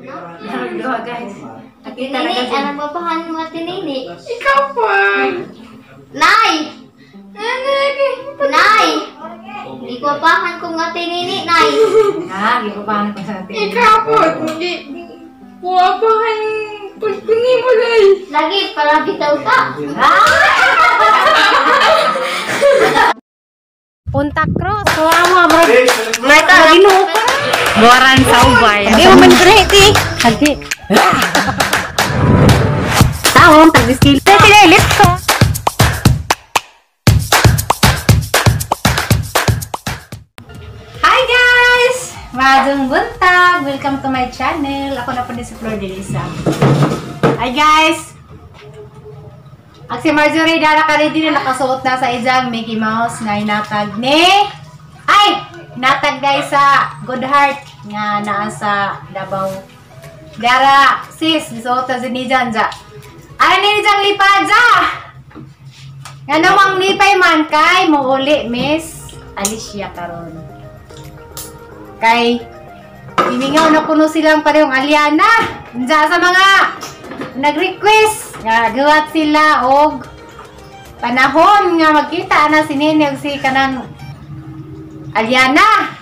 Duha guys. Nakita na Nini, kasi. anong papahan mo ate Nini? Ikaw po. Nay! Nay! Ikupahan ko nga ate Nini, Nay. Ha, gikupahan ko sa atin. Ikaw po. Hindi. Buwapahan pagkuni mo day. Lagi, para bitaw ka. Punta Cruz. Tuwa mo, bro. Ginoo ko. Buwaran sa ubay. Di mo man ti. Hagi. Taon, tag-skill. Sige, let's go. Hi guys! Maadong buntag! Welcome to my channel. Ako na po din si Flor de Lisa. Hi guys! Ang si Marjorie dara ka rin din nakasuot na sa isang Mickey Mouse nga inatag ni ay! Inatag guys sa Good Heart nga naa sa Davao. Dara sis, gisuot na si Nijan ja. Ay ni Nijang lipa ja! Nga namang lipay man kay muuli Miss Alicia karon. Kay himingaw na kuno silang parehong Aliana. Diyan sa mga nag-request nga gawa sila og panahon nga magkita na si Nene ug si kanang Aliana.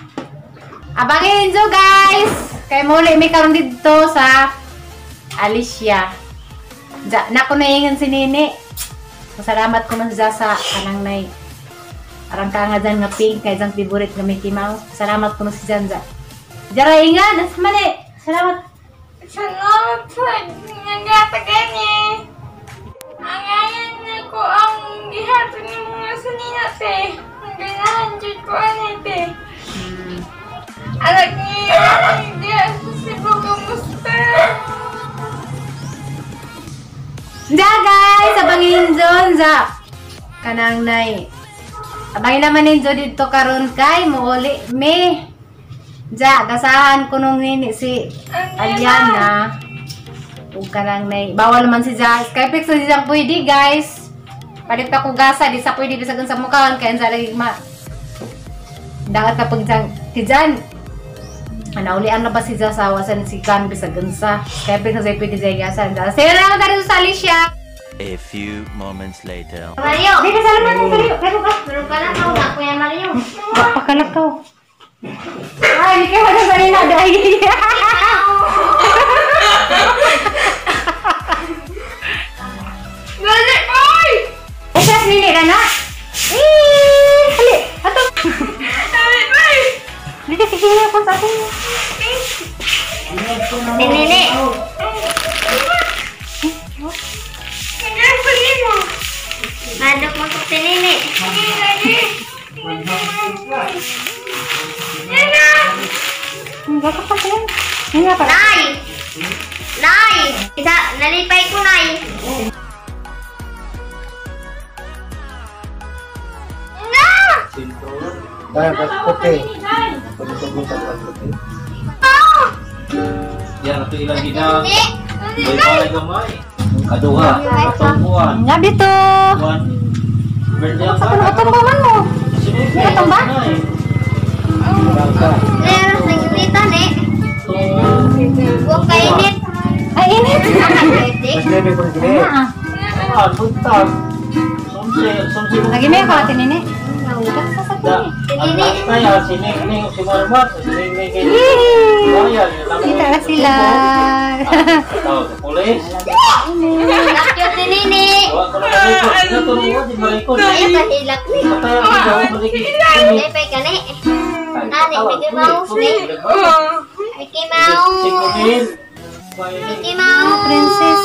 Abangin ninyo guys. Kay muli mi karon didto sa Alicia. Diyan na kuno ingon si Nene. Masalamat ko man siya sa kanang nay arang ka nga dyan nga pink kay dyan favorite nga Mickey Mouse. Salamat ko si Janza. Jara ingan, as mali. Salamat. Salamat sa nagatagan eh. Ang ayan na ko ang gihatag ng mga sanina te. Ang ganahan dyan ko ano te. Anak niya, hindi sa Cebu, kamusta? Ja guys, abangin dyan za. Kanang nay. Abangin naman ninyo dito karon kay muuli me. Ja, gasahan ko nung nini si Aliana. Ug kanang nay. Bawal man si Ja. Skypex sa siyang pwede guys. Palit ako gasa, di sa pwede bisag sa mukhaan kay unsa lagi ma. Dagat kapag jang ti Jan. Anaulian na ba si Ja sa wasan si kan bisag unsa. Skypex sa pwede jay gasa. Sira lang tayo sa Alicia. A few moments later. Mario! Di ka salamat mo Mario. Pero ka. Meron ka lang ako na, Kuya Mario. Pakalakaw. Ay, di kayo wala sa nina dahil. Dali, boy! Eh, siya nini na na. Eh, hali. Ato. Dali, boy! Di ka sige ako sa atin. Ate Nini! Nagasa mo. Madok mo ko si Nini. Lagi, lagi. Yan na! Gata pa sila. Nga pa. Nay! Nay! Isa, nalipay ko, Nay. Na! Dahil puti. Puti. Yan, ito ilang ginang. Nini! May balay gamay. Kaduha. Katungkuan. Nga dito. Kuan. Sa kuno atong ba man mo? Atong ba? Meron sa inita, ni. Huwag kainit. Ay, init. Nakakainit. Mas lebe ko gini. Ah. Ah, buntag. Sumsi, sumsi. Lagi may ako ate Nini. Gata sa Da. kuno. Ang kaya si Ning si Marmar, si Ning Ning kay Bayan. Kita na sila. Tawag sa pulis. Lakyo si Nini. Wa ko na marikot. Naturo di marikot. Ayaw kahilak ni. Patay ako daw marikot. Nalipay ka ni. Nani, Mickey Mouse ni. Oh. Mickey Mouse. Mickey Mouse. Princess.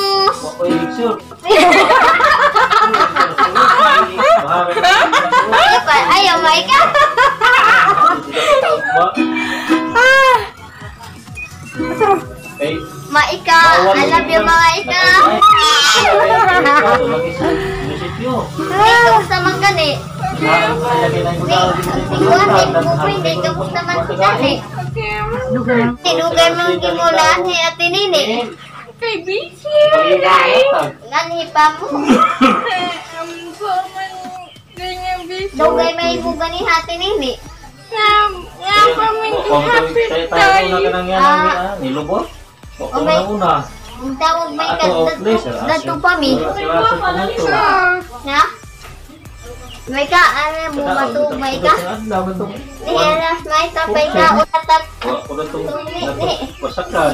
Ayaw pa. Ayaw, Maika. Maika. I love you, Maika. Ay, kamusta man ka ni? Siguan, hindi kamusta man ka ni? Tinugay mong gimulaan ni Ate Nini. Kay busy, day. Nganhi pa mo. Ang so man ganyan busy. Dugay may mo gani Ate Nini. Na, na pa man happy tayo. Nilubot. Una. Ang tawag may ka dadto pa mi. Na? May ka ana mo matug may ka. Ni alas may ka pay ka utat.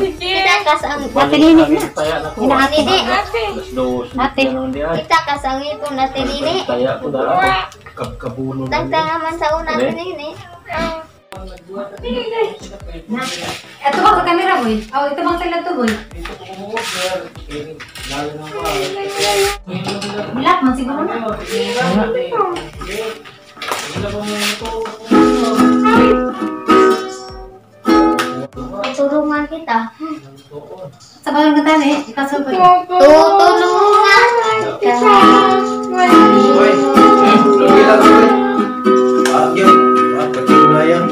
Kita kas ang Ate Nini na. Ate Nini. Ate. Kita kas ang ipon Ate Nini. Tagtanga man sa una Ate Nini. Ito ba sa camera boy? Oh, ito bang sa laptop boy? Mulak man siguro na. Tulungan kita. Sa balon ka tani, ikaw boy. Tutulungan kita. Uy, lugi lang uy. Yun. Pati na yan.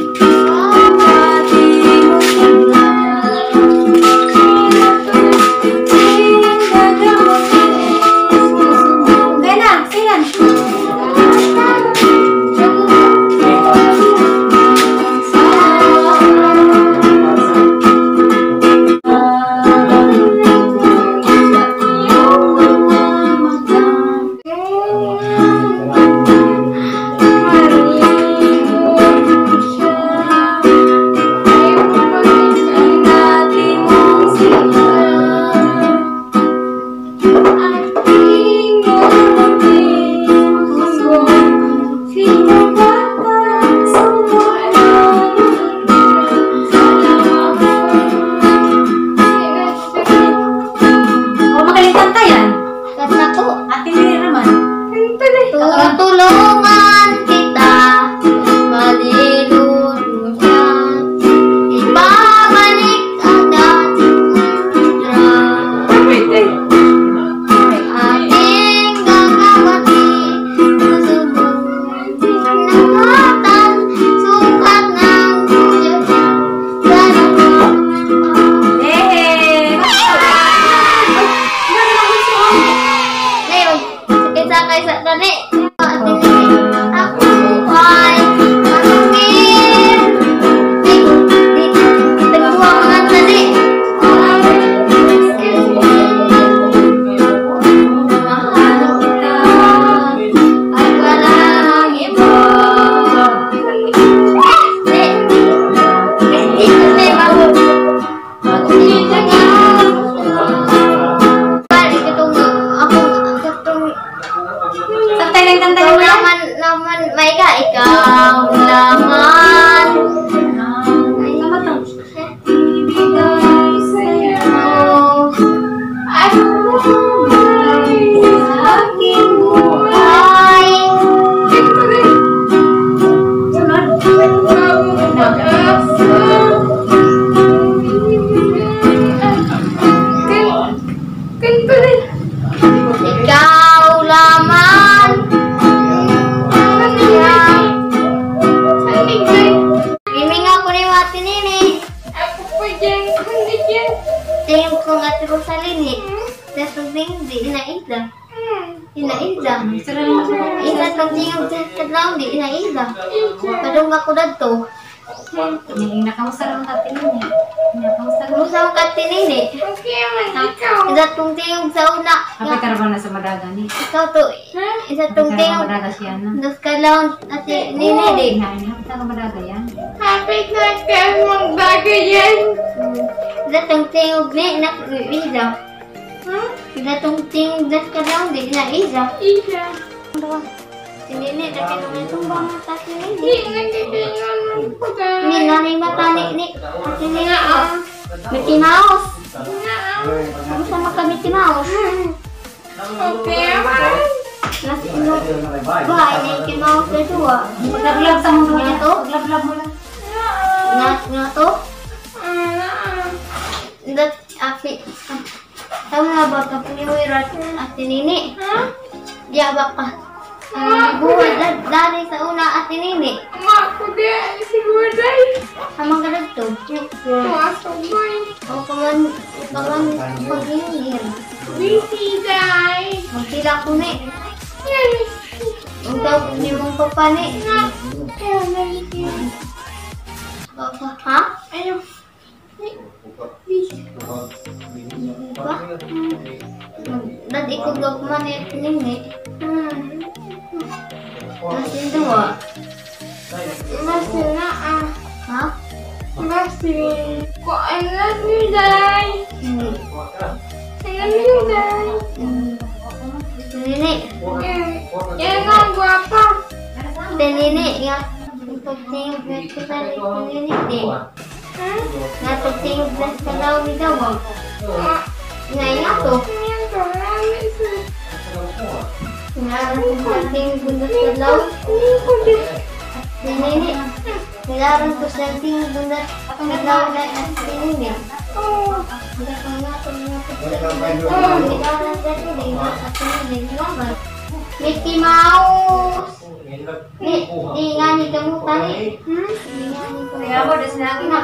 Gana, siyan. O magaling kanta yan. Kanta ko. Ate Nini naman. Tutulungan kita, maliluro siya. Ibabalik ang dating kultura. Ating gagawati, susubong ng sukat ng kuya. Yay! Ngayon, isa kaysa tani. Ate Nini, ako ay masakit. Tagbuha mga tani. Mahal kita, ay walang iba. Di, di ko na Balik itong akong katong Santay lang kanta ikaw niya. laman laman may ka ikaw laman. Tama to. Ibigay sa'yo sa aking buhay. Ay, Sunod. Ikaw laman. Giminga ko ni Ate Nini. Tingin ko nga Ate Rosalini. Sa tubig di inaida. Inaida. Isa tong tingog sa kadlaw di inaida. Padung ako dadto. Nakamusta naman Ate Nini. Nakamusta naman. Kumusta ang Ate Nini? Isa tong tingog sa una. Kapit ka na ba sa madaga ni? Ikaw to. Isa tong Kapit ka na tingog. madaga siya na. Dos kadlaw Ate Nini di. Kapit ka madaga yan. Happy na ka magbago yan. Isa tong tingog ni nak ida. Isa tong tingog das kadlaw di inaida. Isa. Si Nini dati naman tumbang ang Ate Nini. Di nagkikingan ko Ni nanay mata ni ni Ate Nini. Mickey Mouse. Kamusta man ka Mickey Mouse? Okay man. Nas ino ba Mickey Mouse na duwa. Paglablab sa mundo Nga to? Paglablab mo lang. Nga nga to? Dat api. Tama ba ka piniwirat Ate Nini? Diya ba ka? Buhay dari sa una Ate Nini. Ma ko di siguro day. Hamang ka dagto. Tuwa boy. O kaman kaman pag-ingir. Busy day. Magtila ko ni. Yan. Ang tawag ni mong papa ni. Ayaw na Papa, ha? Ayaw. Di Ba? Dad ko gugma ni Nini. Masin duwa. Masin na ah. Ha? Masin. Ko I love you, Day. I love you, Day. Nini. Yan ang guwapa. Nini, nga pagtingog na sa Nini. Ha? Nga pagtingog na sa lawi daw. Nga nga to. Nga pagtingog na sa lawi. Nini. Nilaran ko sa tingog na sa lawi na Nini. Mickey Mouse. Ni nga ni kamu tani. Kaya mo des na na.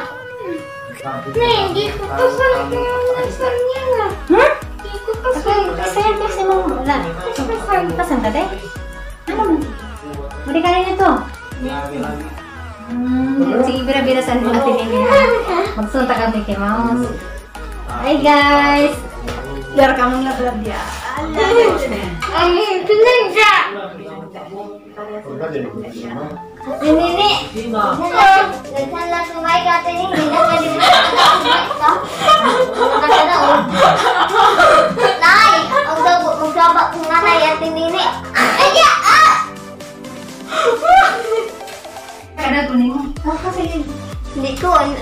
Hindi ko kasal kasal niya na. Hindi ko kasal. Kasal kasi mo wala. Kasal ka de? Ano? Muli ka rin ito. Sige, bira-bira sa natin ini. Magsunta ka Mickey Mouse. Hi guys. Dar kamu nge-vlog ya. Ang pinangga. Nini. Nagsan lang sumay ka tini, hindi na pwede mo ka. Nay, ang gabo kong nanay at nini. Ay, ah! Kada kunin mo. Kasi hindi ko ano.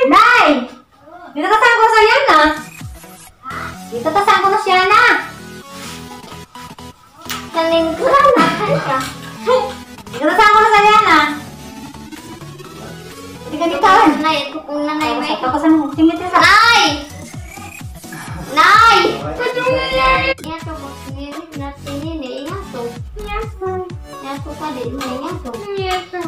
Nay! Dito tasaan ko sa Yana. Dito tasaan ko na siya na. Kalingkuran na ka. Dito tasaan ko na sa Yana. Hindi ka dito. Nay, kung nanay may. Tapos ang tingin sa. Nay! Nay! Ano nangyari? Ingat ko, nini, ingat ko. Ingat ko pa din, ingat ko. Ingat ko.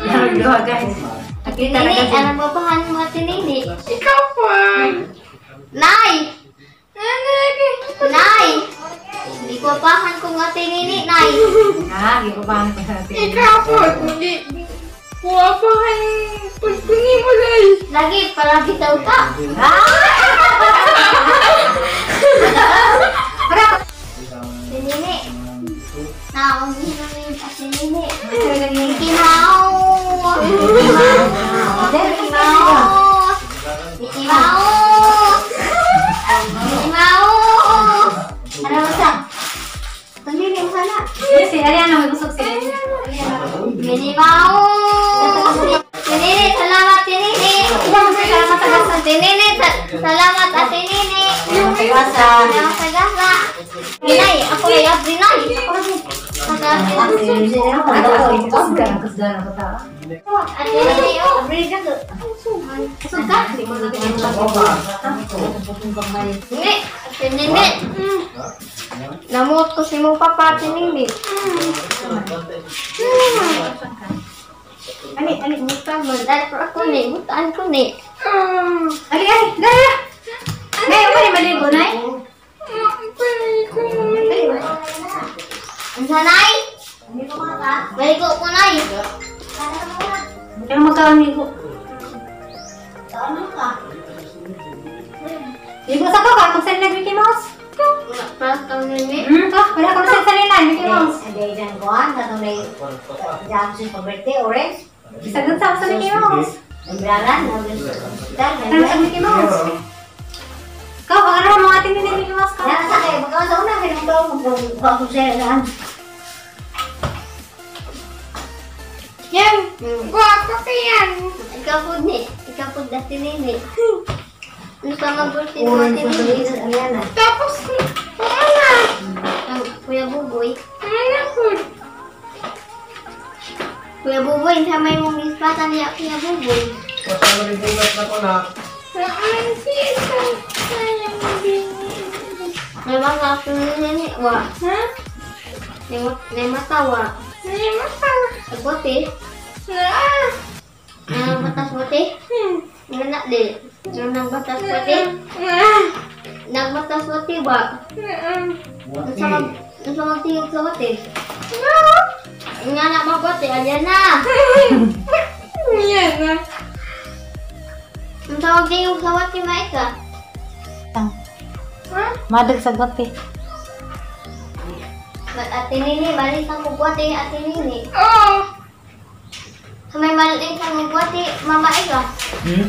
Nagduha guys. Nakita na kasi. Anong babahan mo ate Nini? Ikaw po. Nay! Nay! Hindi ko babahan kung ate Nini, Nay. Ah, hindi ko babahan kung ate Nini. Ikaw po. Hindi. Buwabahan pagkunin mo, Nay. Lagi, para bitaw ka. Ate Nini. Naungin na yung ate Nini. Mickey Mouse! Mickey Mouse! Mickey Mouse! Mickey Mouse! Ano mo sa? Tandili mo sana. Si Ariana may busog si Mickey Mouse! Nini, salamat Nini! Salamat sa gasa. Nini, salamat ate Nini! Salamat sa gasa. Nay, ako ay abri nay. Namot ko si mong papa, ate Nini. Ali, ali, bukan mandar ako ni, bukan ko ni. Ali, ali, dara. Nay, ako ni maligo, nay. Unsa nay? Maligo ko nay. Pero magkaon ligo. Ligo sa ko ka magsalina Mickey Mouse. Para kang nini. Ka, wala ko sa salina Mickey Mouse. Ade jan kuan katong may jam sa birthday orange. Sagot sa Mickey Mouse. Umbralan, Ano sa Mickey Mouse? Kau, baka naman mga atin din Mickey Mouse ka. Nasa kayo, baka sa una, kaya nung siya. Yan, guwapo ka yan. Ikaw po ni, ikaw po dati nini. Ano sa mga birthday mo ate nini? Tapos, ano? Ang Kuya Buboy. Ano po? Kuya Buboy, sa may mong ispatan niya Kuya Buboy. May mga ako nini, wa. Ha? May mata, wa. May mata. Sa bote. Ah! May matas bote. Nga na di. Nga nagbatas pati. Nagbatas pati ba? Unsa magtingog sa wati? Nga na magbati, alya na. Yan na. Unsa magtingog sa wati maika? Ha? Madag sa gwati. Ate Nini, balik ang kugwati, Ate Nini. Oo. Sa may maliit ang kugwati, Mama Ika. Hmm?